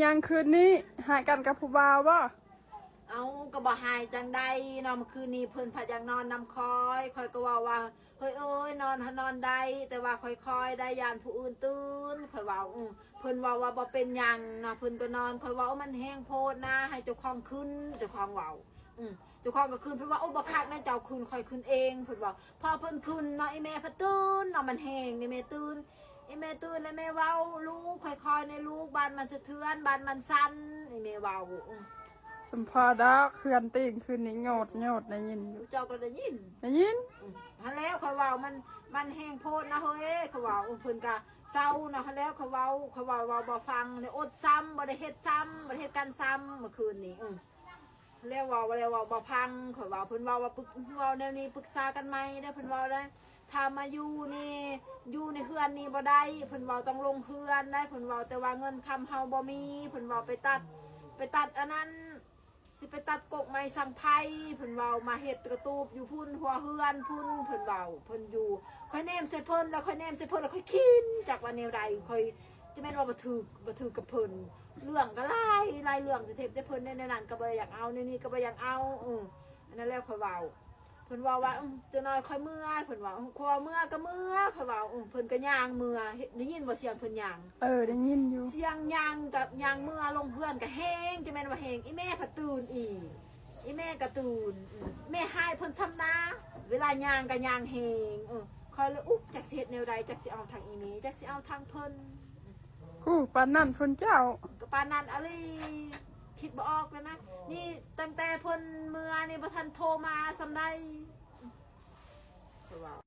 ຍັງຄືນນີ້ ຮ້າຍກັນກັບຜູ້ບ່າວບໍ່? ເອົ້າ ກໍບໍ່ຮ້າຍຈັ່ງໃດເນາະ ມື້ຄືນນີ້ເພິ່ນພັດຢາກນອນນຳຂ້ອຍ ຂ້ອຍກໍເວົ້າວ່າ ເຮີ້ຍເອີຍ ນອນຫັ້ນນອນໄດ້ ແຕ່ວ່າຄ່ອຍໆ ໄດ້ ຢ້ານຜູ້ອື່ນຕື່ນ ຂ້ອຍເວົ້າ ອື ເພິ່ນເວົ້າວ່າບໍ່ເປັນຫຍັງເນາະ ເພິ່ນກໍນອນ ຂ້ອຍເວົ້າ ມັນແຮງໂພດນາ ໃຫ້ເຈົ້າຂອງຂຶ້ນ ເຈົ້າຂອງເວົ້າ ອື ເຈົ້າຂອງກໍຂຶ້ນ ເພິ່ນວ່າ ໂອ້ ບໍ່ຄັກນະ ເຈົ້າຂຶ້ນ ຂ້ອຍຂຶ້ນເອງ ເພິ່ນເວົ້າ ພໍເພິ່ນຂຶ້ນເນາະ ອີແມ່ພັດຕື່ນເນາະ ມັນແຮງ ອີແມ່ຕື່ນ ອີແມ່ຕື່ນແລ້ວແມ່ເວົ້າ ລູກ ຄ່ອຍໆ ແດ່ລູກ ບ້ານມັນສະເທືອນ ບ້ານມັນສັ່ນ ອີແມ່ເວົ້າ ອື ສົມພໍດອກ ເຮືອນຕີງຄືນນີ້ໂຍດໆ ໄດ້ຍິນຢູ່ ເຈົ້າກໍໄດ້ຍິນ ໄດ້ຍິນ ອື ຫັ້ນແລ້ວຂ້ອຍເວົ້າ ມັນ ມັນແຮງໂພດນະເຮີ້ຍ ຂ້ອຍເວົ້າ ເພິ່ນກໍເຊົານະ ຫັ້ນແລ້ວຂ້ອຍເວົ້າ ຂ້ອຍເວົ້າ ເວົ້າບໍ່ຟັງ ໄດ້ອົດຊ້ຳ ບໍ່ໄດ້ເຮັດຊ້ຳ ບໍ່ໄດ້ເຮັດກັນຊ້ຳ ມື້ຄືນນີ້ ອື ແລ້ວເວົ້າ ແລ້ວເວົ້າບໍ່ຟັງ ຂ້ອຍເວົ້າ ເພິ່ນເວົ້າວ່າ ປຶກ ເວົ້າແນວນີ້ ປຶກສາກັນໃໝ່ເດີ້ ເພິ່ນເວົ້າໄດ໋ ຖ້າມາຢູ່ນີ້ ຢູ່ໃນເຮືອນນີ້ບໍ່ໄດ້ ເພິ່ນເວົ້າ ຕ້ອງລົງເຮືອນໄດ໋ ເພິ່ນເວົ້າ ແຕ່ວ່າເງິນຄຳເຮົາບໍ່ມີ ເພິ່ນເວົ້າ ໄປຕັດ ໄປຕັດອັນນັ້ນ ຊິໄປຕັດກົກໄມ້ສັງໄພ ເພິ່ນເວົ້າ ມາເຮັດກະຕູບຢູ່ພຸ້ນ ຫົວເຮືອນພຸ້ນ ເພິ່ນເວົ້າ ເພິ່ນຢູ່ ຂ້ອຍແນມໃສ່ເພິ່ນ ແລ້ວຂ້ອຍແນມໃສ່ເພິ່ນ ແລ້ວຂ້ອຍຂີນ ຈັກວ່າແນວໃດ ຂ້ອຍຈະແມ່ນວ່າບໍ່ຖືກ ບໍ່ຖືກກັບເພິ່ນ ເລື່ອງກໍຫຼາຍ ຫຼາຍເລື່ອງ ແຕ່ເທບແຕ່ເພິ່ນ ແນວນັ້ນກໍບໍ່ຢາກເອົາ ແນວນີ້ກໍບໍ່ຢາກເອົາ ເອີ ອັນນັ້ນແຫຼະຂ້ອຍເວົ້າ ເພິ່ນເວົ້າວ່າ ອື ຈັກໜ້ອຍຂ້ອຍເມືອ ເພິ່ນເວົ້າ ອື ຂ້ອຍເມືອກໍເມືອ ຂ້ອຍເວົ້າ ອື ເພິ່ນກໍຍ່າງເມືອ ເຫັນ ໄດ້ຍິນບໍ່ສຽງເພິ່ນຍ່າງ? ເອີ ໄດ້ຍິນຢູ່ ສຽງຍ່າງກັບຍ່າງເມືອລົງເຮືອນກໍແຮງ ຈະແມ່ນວ່າແຮງ ອີແມ່ພັດຕື່ນອີກ ອີແມ່ກໍຕື່ນ ອື ແມ່ຮ້າຍເພິ່ນຊ້ຳນາ ເວລາຍ່າງກໍຍ່າງແຮງ ເອີ ຂ້ອຍເລີຍ ອຸ ຈັກຊິເຮັດແນວໃດ ຈັກຊິເອົາທາງອີແມ່ ຈັກຊິເອົາທາງເພິ່ນ ຮູ້ປານນັ້ນພຸ້ນເຈົ້າ ກໍປານນັ້ນອີ່ຫຼີ ຄິດບໍ່ອອກແລ້ວນະ ນີ້ຕັ້ງແຕ່ເພິ່ນເມືອນີ້ບໍ່ທັນໂທມາສ່ຳໃດ ຂ້ອຍເວົ້າ.